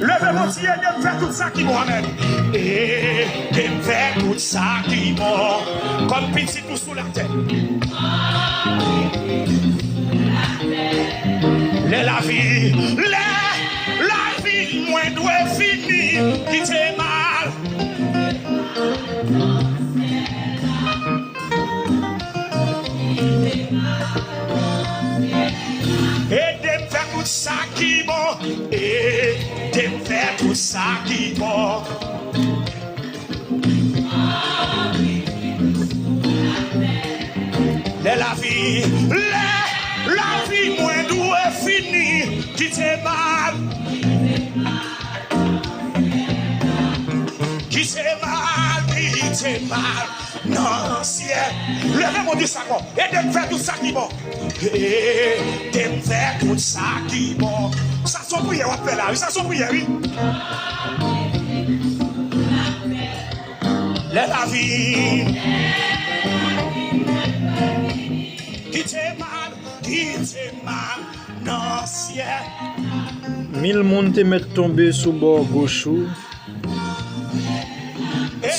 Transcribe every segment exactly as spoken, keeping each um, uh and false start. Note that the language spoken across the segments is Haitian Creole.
Leve, Bondye, ede m fè tout sa ki bon, amèn. Ede m fè tout sa ki bon. Kòm pitit ou sou latè. Lè lavi, lè lavi mwen dwe fini, kite m al. Ede m fè tout sa ki bon. Ede m fè tout sa ki bon. Lè lavi, lè lavi mwen dwe fini, kite m al. Kite m al, kite m al nan syèl. Leve, Bondye, sa bon. Ede m fè tout sa ki bon. Ede m fè tout sa ki bon. Sa se yon priyè w ap fè la, wi. Sa se yon priyè, wi. Lè lavi. Kite m al, kite m al nan syèl. Mil moun te mèt tonbe sou bò goch ou,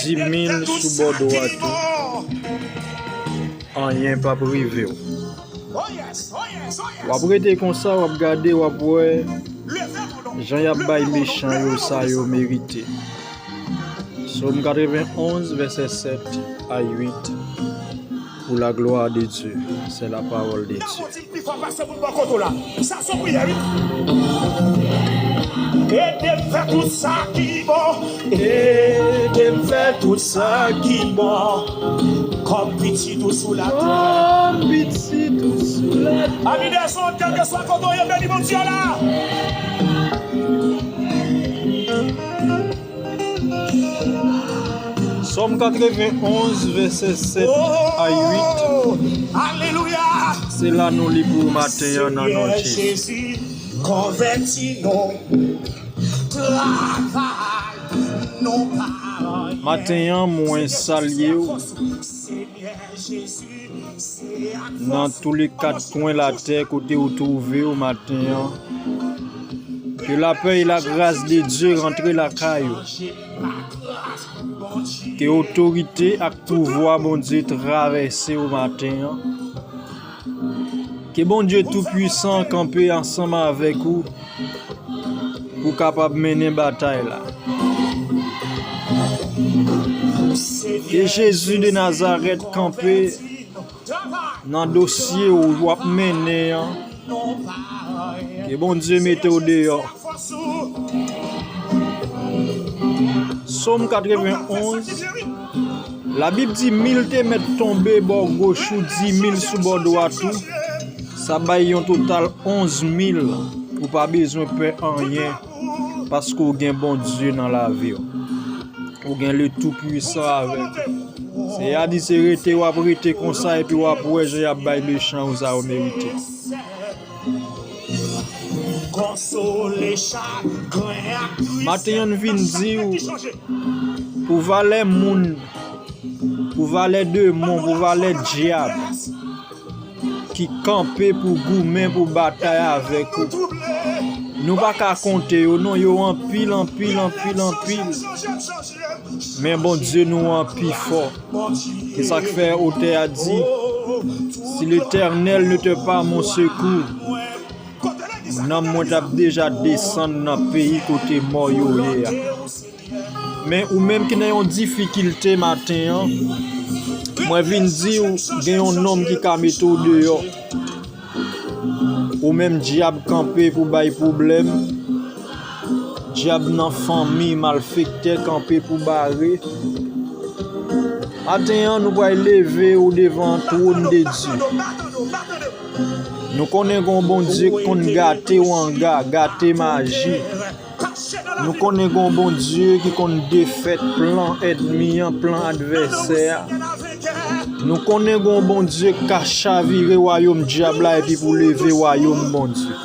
di mil sou bò dwat ou. Anyen p ap rive w. W ap rete konsa, w ap gade, w ap wè jan y ap bay mechan yo sa yo merite. Sòm katrevenn onz, vèsè sèt a uit. Pour la gloire de Dieu, c'est la parole de Dieu. Pi fò pase moun bò kote w la. Sa se yon priyè, wi. Ede m fè tout sa ki bon. Ede m fè tout sa ki bon. Kòm pitit ou sou latè. Kòm pitit ou sou latè. Ami dèzòd, kèlkeswa kote w ye, beni Bondye la. Sòm katrevenn onz, vèsè sèt a uit. Oh, alelouya. Se la nou li pou maten an nan non Jezi. Jezi, konvèti nou. Travay nou pa anyen. Maten an, mwen salye w. Senyè Jezi. Nan tou le kat kwen latè kote ou twouve w maten an, ke lapè e lagras de Dye rantre lakay ou. Ke otorite ak pouvwa Bondye travèse w maten an. Ke Bondye Toupwisan kanpe ansanm avèk ou pou w kapab mennen batay la. Ke Jezi de Nazarèt kanpe nan dosye w w ap mennen an. Ke Bondye mete w deyò. Sòm katrevenn onz. Labib di, mil te mèt tonbe bò goch ou, di mil sou bò dwat ou. Sa bay yon total onz mil. Ou pa bezwen pè anyen, paske w gen Bondye nan lavi w. Ou gen le Toupwisan avèk ou. Seyè a di se rete, w ap rete konsa, epi w ap wè jan y ap bay mechan yo sa yo merite. Maten an, n vin di w, pou valè moun, pou valè demon, pou valè dyab ki kanpe pou goumen, pou batay avèk ou. Nou pa ka konte yo, non, yo anpil, anpil, anpil, anpil. Men Bondye nou an pi fò. Se sa k fè otè a di, si l'Éternel n'était pas mon secours, nanm mwen t ap deja desann nan peyi kote mò yo ye a. Men ou menm ki nan yon difikilte maten an, mwen vin di w, gen yon nonm ki ka mete w deyò. Ou menm dyab kanpe pou bay pwoblèm. Dyab nan fanmi, malfektè kanpe pou bare. Maten an, nou pral leve w devan twòn de Dye. Nou konnen gen yon Bondye k konn gate wanga, gate maji. Nou konnen gen yon Bondye ki konn defèt plan ènmi an, plan advèsè a. Nou konnen gen yon Bondye k ka chavire wayòm dyab la epi pou leve wayòm Bondye.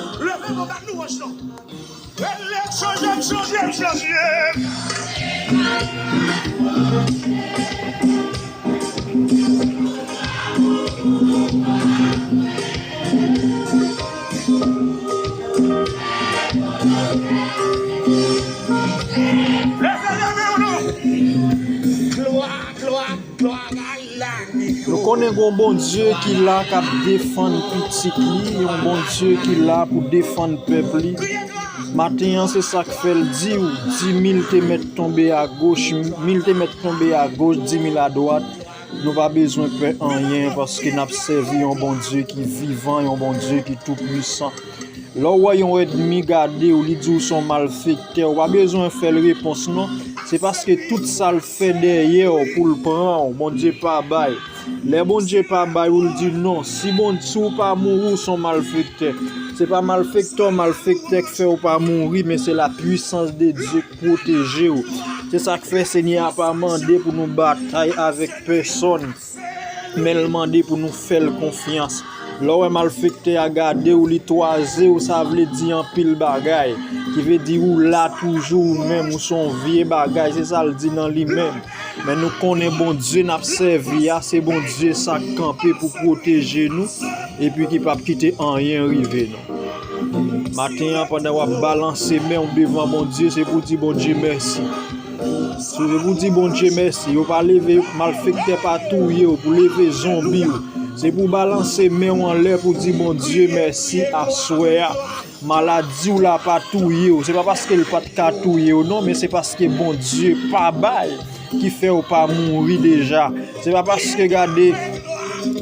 Konnen gon Bondye ki la k ap defann pitit li, yon Bondye ki la pou defann pèp li. Maten an, se sa k fè l di w, di mil te mèt tonbe agoch, mil te mèt tonbe agoch, di mil adwat. Nou pa bezwen pè anyen, paske n ap sèvi yon Bondye ki vivan, yon Bondye ki toupwisan. Lè w wè yon ènmi gade w, li di w se yon malfektè, ou pa bezwen fè l repons non. Se paske tout sa l fè dèyè w pou l pran w, Bondye pa bay. Lè Bondye pa bay ou, l di non. Si Bondye, si w pa mouri, w se yon malfektè. Se pa malfektè, malfektè k fè w pa mouri, men se lapwisans de Dye k pwoteje w. Se sa k fè Senyè a pa mande pou nou batay avèk pèsòn, men l mande pou nou fè l konfyans. Lè w wè malfektè a gade w, li twaze w, sa vle di anpil bagay. Ki vle di ou la toujou, ou menm, ou se yon vye bagay, se sa l di nan li menm. Men nou konnen Bondye n ap sèvi a, se Bondye sa k kanpe pou pwoteje nou, epi ki p ap kite anyen rive nou. Maten an, pandan w ap balanse men w devan Bondye, se pou di Bondye mèsi. Se pou di Bondye mèsi. Yo pa leve, malfektè pa touye w pou leve zonbi w. Se pou balanse men w anlè pou di Bondye mèsi aswè a. Maladi w la pa touye w. Se pa paske l pa t ka touye w non, men se paske Bondye pa bay ki fè w pa mouri deja. Se pa paske, gade,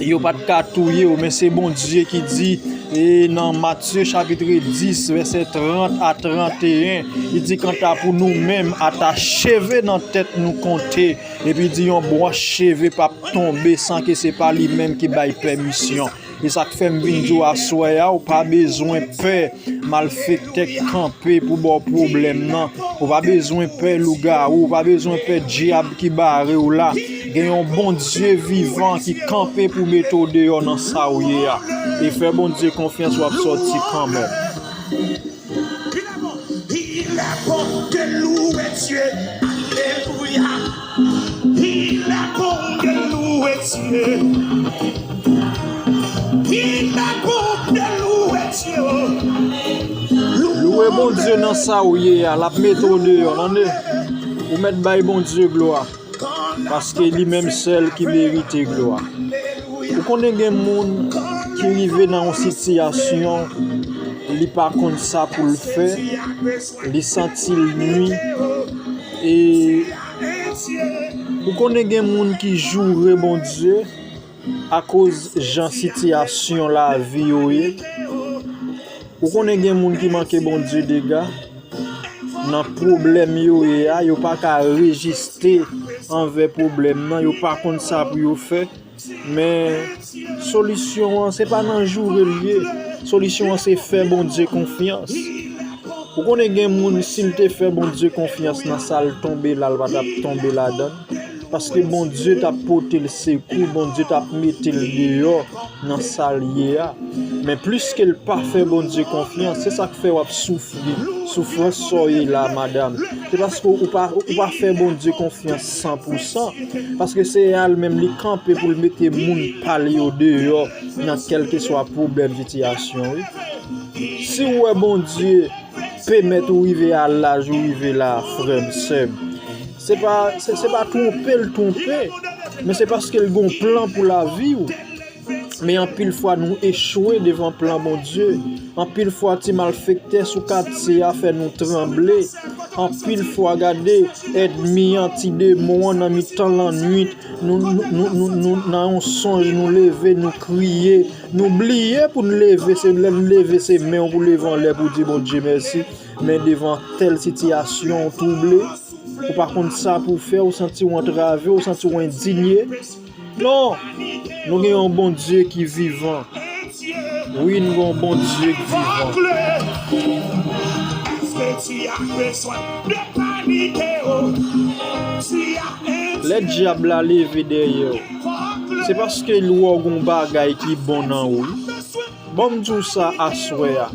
yo pa t ka touye w, men se Bondye ki di, e nan Matye chapit dis, vèsè trant a trant e en, li di, kanta pou nou menm, ata cheve nan tèt nou konte, epi di yon bwach cheve p ap tonbe san ke se pa li menm ki bay pèmisyon. E sa k fè m vin di w aswè a, ou pa bezwen pè malfektè k kanpe pou ba w pwoblèm nan. Ou pa bezwen pè lougawou, ou pa bezwen pè dyab ki bare w la. Gen yon Bondye vivan ki kanpe pou mete w deyò nan sa w ye a. E fè Bondye konfyans, w ap sòti kanmenm. Il est bon de louer Dieu. Alléluia. Il est bon de louer Dieu. Il est bon de louer Dieu. Louwe Bondye nan sa w ye a, l ap mete w deyò, tande. Ou mèt bay Bondye glwa. Paske li menm sèl ki merite glwa. Ou konnen gen moun ki rive nan yon sitiyasyon, li pa konn sa pou l fè, li santi l nwi, e ou konnen gen moun ki joure Bondye akoz jan sitiyasyon lavi yo ye. Ou konnen gen moun ki manke Bondye dega nan pwoblèm yo ye a, yo pa ka reziste anvè pwoblèm nan, yo pa konn sa pou yo fè. Men solisyon an, se pa nan joure l ye. Solisyon an, se fè Bondye konfyans. Ou konnen gen moun, si l te fè Bondye konfyans nan sa l tonbe la, l pa t ap tonbe ladan l. Paske Bondye t ap pote l sekou, Bondye t ap mete l deyò nan sa l ye a. Men pliske l pa fè Bondye konfyans, se sa k fè w ap soufri. Soufrans sa w ye la, madanm, se paske ou pa, ou pa fè Bondye konfyans san pou san. Paske Seyè a li menm, li kanpe pou l mete moun pa l yo deyò nan kèlkeswa pwoblèm, sitiyasyon, wi. Si w wè Bondye pèmèt ou rive a laj ou rive la, frè m, sè m, se pa, se, se pa twonpe l twonpe, men se paske l gon plan pou lavi w. Men anpil fwa nou echwe devan plan Bondye. Anpil fwa ti malfektè sou katye a fè nou tranble. Anpil fwa, gade, ènmi an, ti demon an nan mitan lannwit, nou, nou, nou, nou, nou nan yon sonj, nou leve, nou kriye. Nou bliye pou n leve, se lè n leve, se men w pou leve anlè pou di Bondye mèsi. Men devan tèl sitiyasyon, w twouble, ou pa konn sa pou w fè, ou santi w antrave, ou santi w endinye. Non! Nou gen yon Bondye ki vivan. Wi, nou gen yon Bondye ki vivan. Lè dyab la leve dèyè w, se paske l wè w gon bagay ki bon nan ou, wi. Ban m di w sa aswè a.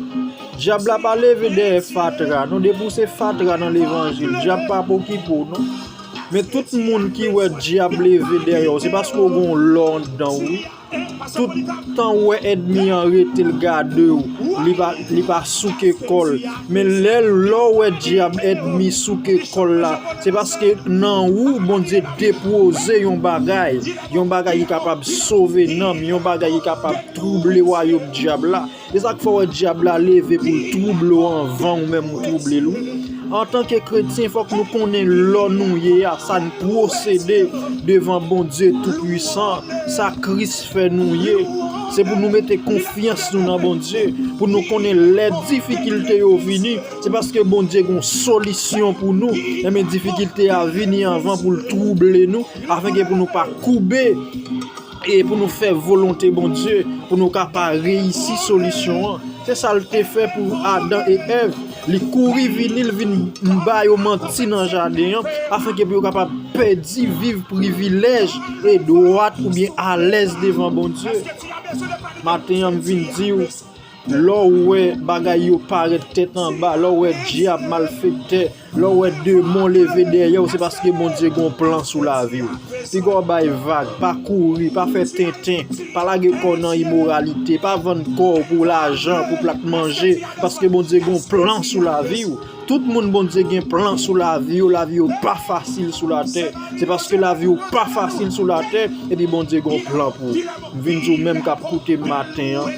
Dyab la pa leve dèyè fatra. Non, depi w se fatra nan levanjil, dyab pa ap okipe w, non. Men tout moun ki wè dyab leve dèyè w, se paske w gen yon lò anndan w, wi. Tout tan w wè ènmi an rete l gade w, li pa, li pa souke kò l. Men lè, lè w wè dyab ènmi souke kò l la, se paske nan ou Bondye depoze yon bagay, yon bagay ki kapab sove nanm, yon bagay ki kapab twouble wayòm dyab la. E sa k fè w wè dyab la leve pou l twouble w anvan ou menm ou twouble l, wi. Antanke kretyen, fòk nou konnen lò nou ye a, sa n pwosede devan Bondye Toupwisan, sa Kris fè nou ye. Se pou nou mete konfyans nou nan Bondye, pou nou konnen lè difikilte yo vini, se paske Bondye gen yon solisyon pou nou. Enben, difikilte a vini anvan pou l twouble nou, afenke pou nou pa koube e pou nou fè volonte Bondye, pou nou ka pa reyisi solisyon an. Se sa l te fè pou Adan e Èv. Li kouri vini, l vin ba yo manti nan jaden an, afenke pou yo kapab pèdi viv privilèj e dwat oubyen alèz devan Bondye. Maten an, m vin di w, lè w wè bagay yo parèt tèt anba, lè w wè dyab, malfektè, lè w wè demon leve dèyè w, se paske Bondye gen yon plan sou lavi w. Piga w bay vag, pa kouri, pa fè tenten, pa lage kò w nan imoralite, pa vann kò w pou lajan, pou plat manje, paske Bondye gen yon plan sou lavi w. Tout moun Bondye gen plan sou lavi yo, lavi yo pa fasil sou latè. Se paske lavi w pa fasil sou latè, epi Bondye gen yon plan pou ou. M vin di w menm k ap koute m maten an,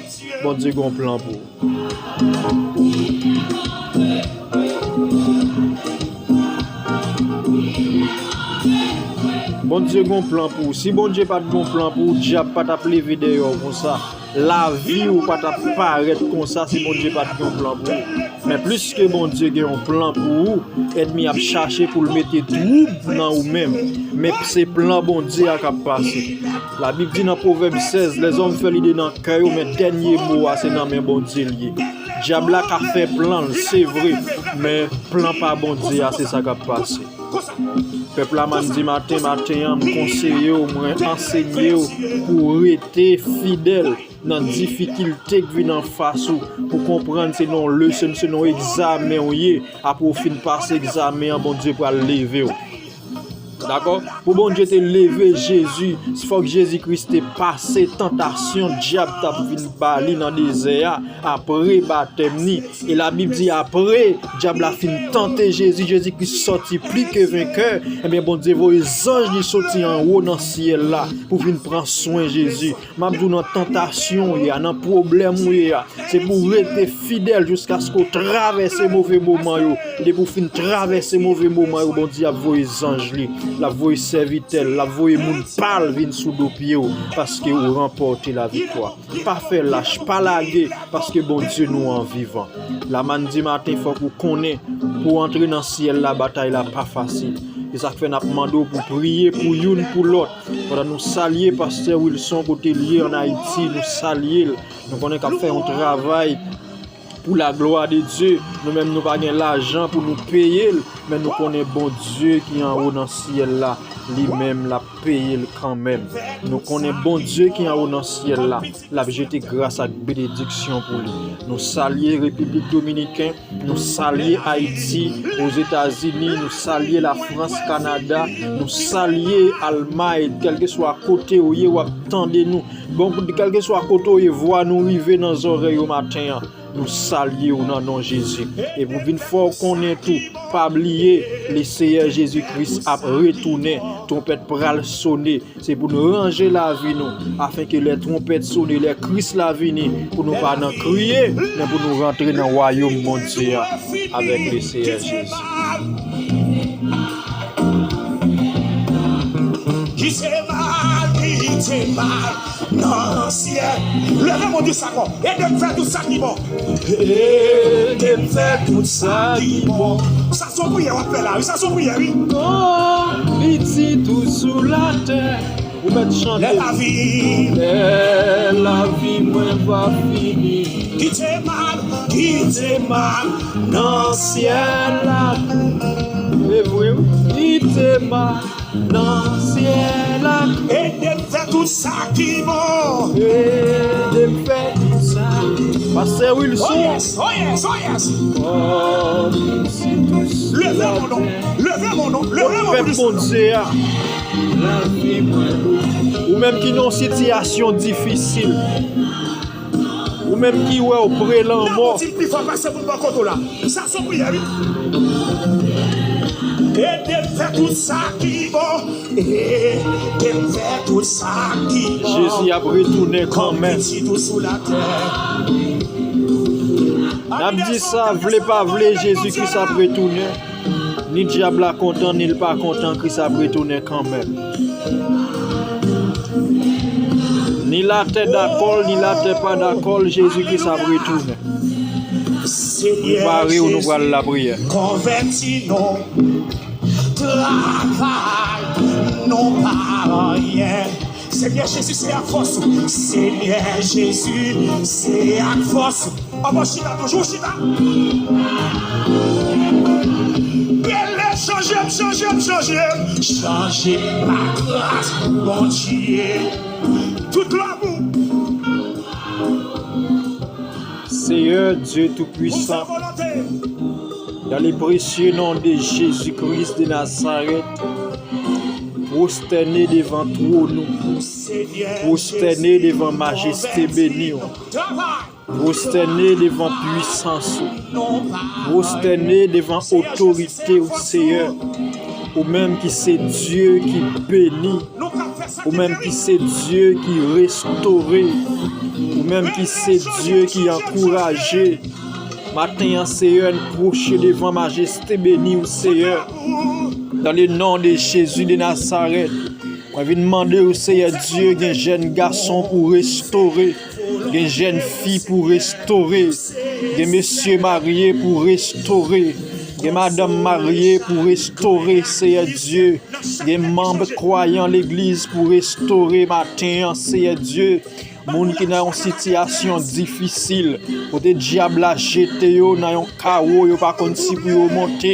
Bondye gen yon plan pou ou. Bondye gen yon plan pou ou. Si Bondye pa t gen yon plan pou ou, dyab pa t ap leve dèyè w konsa. Lavi w pa t ap parèt konsa si Bondye pa t gen yon plan pou ou. Men pliske Bondye gen yon plan pou ou, ènmi ap chache pou l mete twoub nan ou menm. Men se plan Bondye a k ap pase. Labib di nan Pwovèb sèz, lèzòm fè lide nan kè yo, men dènye mo a se nan men Bondye l ye. Dyab la ka fè plan l, se vre, men plan pa Bondye a, se sa k ap pase. Pèp la, m di maten, maten an, m konseye w, mwen ansenye w pou w rete fidèl nan difikilte k vin anfas ou, pou konprann se nan yon leson, se nan yon egzamen w ye. Apre w fin pase egzamen an, Bondye pral leve w. Dakò? Pou Bondye te leve Jezi, fòk Jezi Kris te pase tantasyon dyab t ap vin ba li nan dezè a, apre batèm ni. E Labib di, apre dyab la fin tante Jezi, Jezi Kris sòti pli ke venkè, ebyen, Bondye voye zanj li soti anwo nan syèl la pou vin pran swen Jezi. M ap di w, nan tantasyon w ye a, nan pwoblèm ou ye a, se pou w rete fidèl jiskaske w travèse move moman yo. Depi w fin travèse move moman yo, Bondye ap voye zanj li, l ap voye sèvitè l, l ap voye moun pa l vin sou do pye w, paske w ranpòte laviktwa. Pa fè lach, pa lage, paske Bondye nou an vivan. Lamann di maten, fòk ou konnen, pou w antre nan syèl la, batay la pa fasil. E sa k fè n ap mande w pou w priye pou youn pou lòt. Pandan nou salye pastè Wilson kote l ye ann Ayiti, nou salye l. Nou konnen k ap fè yon travay pou laglwa de Dye. Nou menm, nou pa gen lajan pou nou peye l, men nou konnen Bondye ki anwo nan syèl la, li menm, l ap peye l kanmenm. Nou konnen Bondye ki anwo nan syèl la, l ap jete gras ak benediksyon pou li. Nou salye Repiblik Dominiken, nou salye Ayiti, Ozetazini, nou salye Lafrans, Kanada, nou salye Almay, kèlkeswa kote w ye, w ap tande nou. Bon, kèlkeswa kote w ye, vwa nou rive nan zòrèy ou maten an. Nou salye w nan non Jezi. E pou vin fè w konnen tou, pa bliye, Leseyè Jezi Kris ap retounen, twonpèt pral sone. Se pou nou ranje lavi nou, afenke lè twonpèt sone, lè Kris la vini, pou nou pa nan kriye, men pou nou rantre nan wayòm Bondye a avèk Leseyè Jezi. Kite mal, kite mal nan syèl. Leve men w di sa ankò. Ede m fè tout sa ki bon. Ede m fè tout sa ki bon. Sa se yon priyè w ap fè la, wi. Sa se yon priyè, wi. Non, pitit ou sou latè. Ou mèt chante. Lè lavi. Lè lavi mwen va fini. Kite mal, kite mal nan syèl la. E vre, wi. Kite mal nan syèl la. Ede m fè tout sa ki bon. Ede m fè tout sa. Pastè Wilson. Oh yes, oh yes, oh yes. Oh, si tout Leve mon non. Leve mon non. Leve mon non. Pèp Bondye a. Ou menm ki nan yon sitiyasyon difisil. Ou menm ki wè w pre lanmò. Di l pi fò pase moun bò kote w la. Sa se yon priyè, wi. Ede m fè tout sa ki bon. Ede m fè tout sa ki bon. Jezi ap retounen kanmenm. Kòm pitit ou sou latè. N ap di sa, vle pa vle, Jezi Kris ap retounen. Ni dyab la kontan, ni l pa kontan, Kris ap retounen kanmenm. Ni latè dakò l, ni latè pa dakò l, Jezi Kris ap retounen. Prepare w, nou pral lapriyè. Konvèti nou, travay nou pa anyen. Senyè Jezi, se ak fòs ou. Senyè Jezi, se ak fòs ou. Anba chita, toujou chita. Bele, chanje m, chanje m, chanje m. Chanje m pa gras, Bondye. Tout glwa pou. Seyè Dye Toupwisan, dans le précieux nom de Jésus-Christ de Nazareth, pwostène devan twòn ou, pwostène devan majeste beni w, pwostène devan pwisans ou, pwostène devan otorite w, Seyè. Ou menm ki se Dye ki beni, ou menm ki se Dye ki restore, ou menm ki se Dye ki ankouraje. Maten an, Seyè, n pwoche devan majeste beni w, Seyè. Dans le nom de Jésus de Nazareth, mwen vin mande w, Seyè Dye, gen jèn gason pou restore, gen jèn fi pou restore, gen mesye marye pou restore, gen madanm marye pou restore, Seyè Dye, gen manm kwayan legliz pou restore maten an, Seyè Dye. Moun ki nan yon sitiyasyon difisil, kote dyab la jete yo nan yon kawo, yo pa konn si pou yo monte,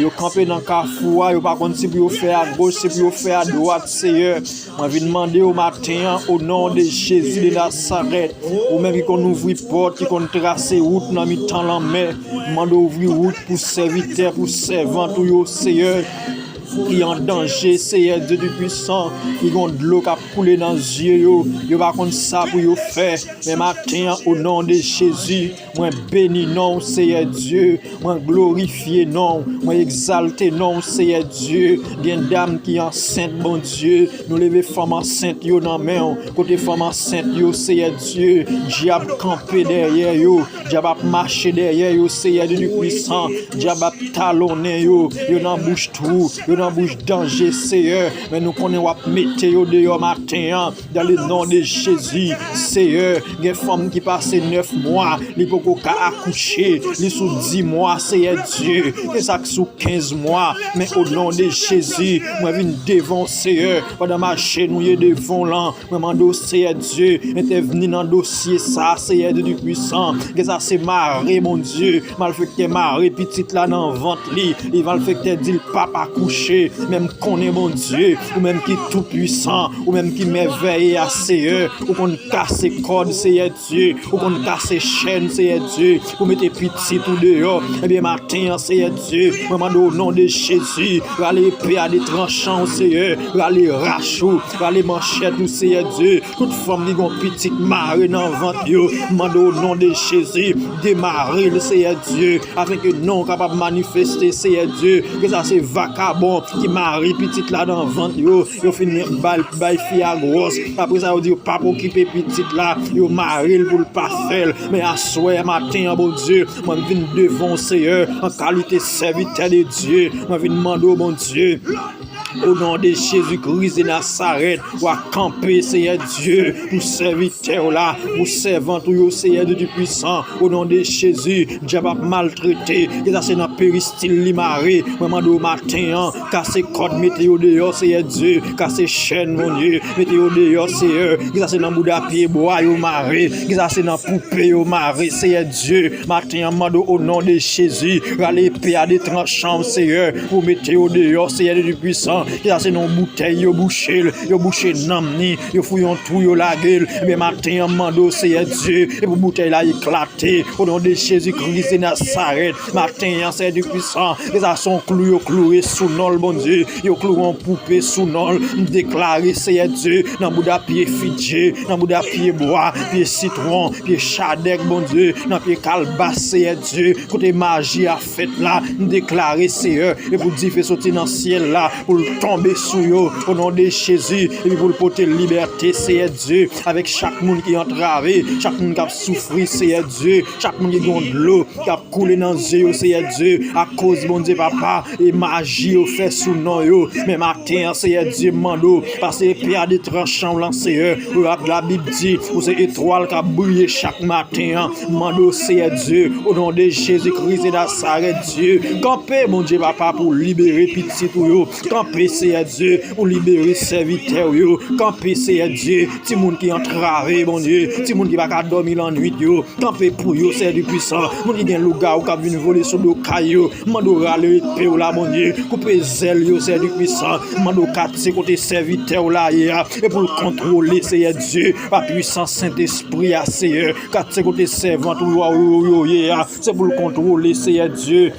yo kanpe nan kafou a, yo pa konn si pou yo fè agoch, si pou yo fè adwat, Seyè. Mwen vin mande w maten an, o non de Jezi de Nazarèt, ou menm ki konn ouvri pòt, ki konn trase wout nan mitan lanmè, mande w ouvri wout pou sèvitè, pou sèvant ou yo, Seyè, ki an danje, Seyè Dye Toupwisan, ki gon dlo k ap koule nan zye yo, yo pa konn sa pou yo fè. Men maten an, o non de Jezi, mwen beni non w, Seyè Dye, mwen glorifye non w, mwen egzalte non w, Seyè Dye. Gen dam ki ansent, Bondye, nou leve fanm ansent yo nan men w. Kote fanm ansent yo, Seyè Dye, dyab kanpe dèyè yo, dyab ap mache dèyè yo, Seyè Dye Toupwisan, dyab ap talonnen yo, yo nan bouch twou, yo nan bouch danje, Seyè. Men nou konnen w ap mete yo deyò maten an, dans le nom de Jésus, Seyè. Gen fanm ki pase nèf mwa, li poko ka akouche, li sou dis mwa, Seyè Dye. Gen sa k sou kenz mwa, men o non de Jezi, mwen vin devan w, Seyè, pandan mache nou ye devan w lan, mwen mande w, Seyè Dye, entèvni nan dosye sa, Seyè Dye Toupwisan. Gen sa se mare, Bondye, malfektè mare pitit la nan vant li, li malfektè di l p ap akouche, men m konnen, Bondye, ou menm ki toupwisan, ou menm ki mèvèye a, Seyè, ou konn kase kòd, Seyè Dye, ou konn kase chèn, Seyè Dye, ou mete pitit ou deyò. Ebyen, maten an, Seyè Dye, mwen mande w, o non de Jezi, rale epe a de tranchan w, Seyè, rale rach ou, rale manchèt ou, Seyè Dye. Tout fanm ki gon pitit mare nan vant yo, mande w, o non de Jezi, demare l, Seyè Dye, afenke non w kapab manifeste, Seyè Dye. Ke sa se vakabon ki mare pitit la nan vant yo, yo fin bay, bay fi a gwòs. Apre sa, yo di yo p ap okipe pitit la, yo mare l pou l pa fè l. Men aswè a maten an, Bondye, mwen vin devan w, Seyè, an kalite sèvitè de Dye. Mwen vin mande w, Bondye, o non de Jezi Kris de Nazarèt, w a kanpe, Seyè Dye, pou sèvitè w la, pou sèvant ou yo, Seyè Dye Toupwisan, o non de Jezi. Dyab ap maltrete, ke sa se nan peristil li mare, mwen mande w maten an, kase kòd, mete yo deyò, Seyè Dye, kase chèn, Bondye, mete yo deyò, Seyè, ke sa se nan bouda pye bwa yo mare, ke sa se nan poupe yo mare, Seyè Dye, maten an, mande w, o non de Jezi, rale epe a de tranchan w, Seyè, pou mete yo deyò, Seyè Dye Toupwisan, Kisa se nan yon boutèy yo bouche l, yo bouche nanm ni, yo fouye yon twou, yo lage l. Ebyen, maten an, m mande w, Seyè Dye, e pou boutèy la eklate. O non de Jezi Kris de Nazarèt, maten an, Seyè Dye pwisan, kisa se yon klou yo kloure sou non l, Bondye, yo kloure yon poupe sou non l. M deklare, Seyè Dye, nan bouda pye fidye, nan bouda pye bwa, pye sitwon, pye chadèk, Bondye, nan pye kalbas, Seyè Dye, kote maji a fèt la, m deklare, Seyè, e pou dife soti nan syèl la, pou l tonbe sou yo, o non de Jezi, epi pou l pote libète, Seyè Dye, avèk chak moun ki antrave, chak moun k ap soufri, Seyè Dye, chak moun ki gen dlo k ap koule nan zye yo, Seyè Dye, akoz, Bondye Papa, e maji yo fè sou non yo. Men maten an, Seyè Dye, m mande w, pase epe a de tranchan w lan, Seyè. Ou rap, Labib di, ou se etwal k ap briye chak maten an. M mande w, Seyè Dye, o non de Jezi Kris de Nazarèt, Dye, kanpe, Bondye Papa, pou libere pitit ou yo. Kanpe, Seyè Dye, pou libere sèvitè w yo. Kanpe, Seyè Dye, timoun ki antrave, Bondye, timoun ki pa ka dòmi lannwit yo. Kanpe pou yo, Seyè Dye pwisan. Moun ki gen lougawou k ap vin vole sou do kay yo, m mande w rale epe w la, Bondye. Koupe zèl yo, Seyè Dye pwisan. M mande w katye kote sèvitè w la ye a, e pou l kontwole, Seyè Dye, pa pwisans Sentespri a, Seyè. Katye kote sèvant ou yo, yo, yo ye a, se pou l kontwole, Seyè Dye.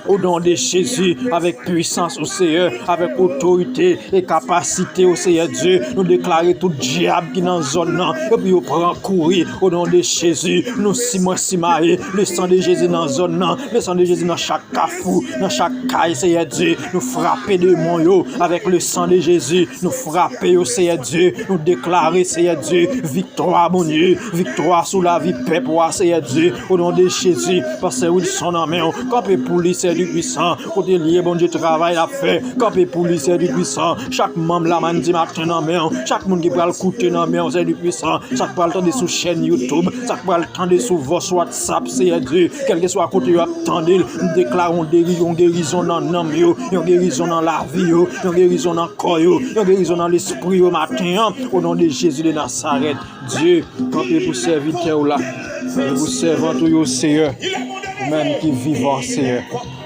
O non de Jezi, avèk pwisans ou, Seyè, avèk otorite e kapasite ou, Seyè Dye, nou deklare tout dyab ki nan zòn nan, epi yo pran kouri. O non de Jezi, nou si mwen simaye, le san de Jezi nan zòn nan, le san de Jezi nan chak kafou, nan chak kay, Seyè Dye, nou frape demon yo avèk le san de Jezi, nou frape yo, Seyè Dye, nou deklare, Seyè Dye, viktwa, Bondye, viktwa sou lavi pèp ou a, Seyè Dye, o non de Jezi, pastè Wilson nan men w, kanpe pou li, Seyè Dye pwisan, kote l ye, Bondye, travay l ap fè, kanpe pou li, Seyè Dye pwisan, chak manm la, mande maten nan men w, chak moun ki pral koute nan men w, Seyè Dye pwisan, sa k pral tande sou chèn YouTube, sa k pral tande sou vòs WhatsApp, Seyè Dye, kèlkeswa kote yo ap tande l, m deklare yon deri-, yon gerizon nan nanm yo, yon gerizon nan lavi yo, yon gerizon nan kò yo, yon gerizon nan lespri yo maten an, o non de Jezi de Nazarèt. Dye, kanpe pou sèvitè w la, kanpe pou sèvant ou yo, Seyè, ou menm ki vivan, Seyè.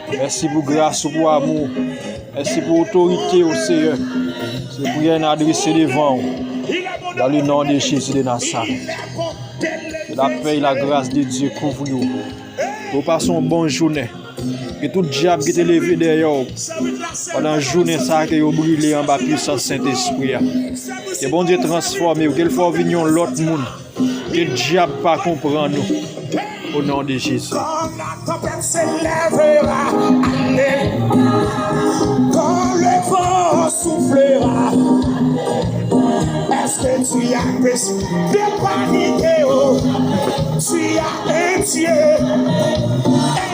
Mèsi pou gras ou, pou amou w. Mèsi pou otorite w, Seyè. Se priyè n adrese devan w. Dans le nom de Jésus de Nazareth. Que la paix et la grâce de Dieu couvre vous. Ke w pase yon bon jounen. Ke tout dyab ki te leve dèyè w pandan jounen sa a, ke yo brile anba pwisans Sentespri a. Ke Bondye transfòme w, ke l fè w vin yon lòt moun. Ke dyab pa konprann ou. O non de Jezi. Quand la tempête s'élèvera, allez. Quand le vent soufflera, est-ce que tu as besoin de paniquer, oh? Tu as un Dieu.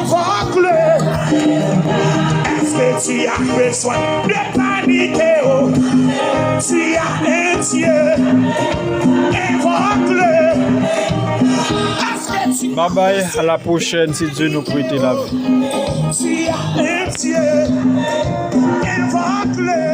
Invoque-le. Est-ce que tu as besoin de paniquer, oh? Tu as un Dieu. Invoque-le. Est-ce que tu... Bye bye, à la prochaine, si Dieu nous prête la vie. Tu as un Dieu. Invoque-le.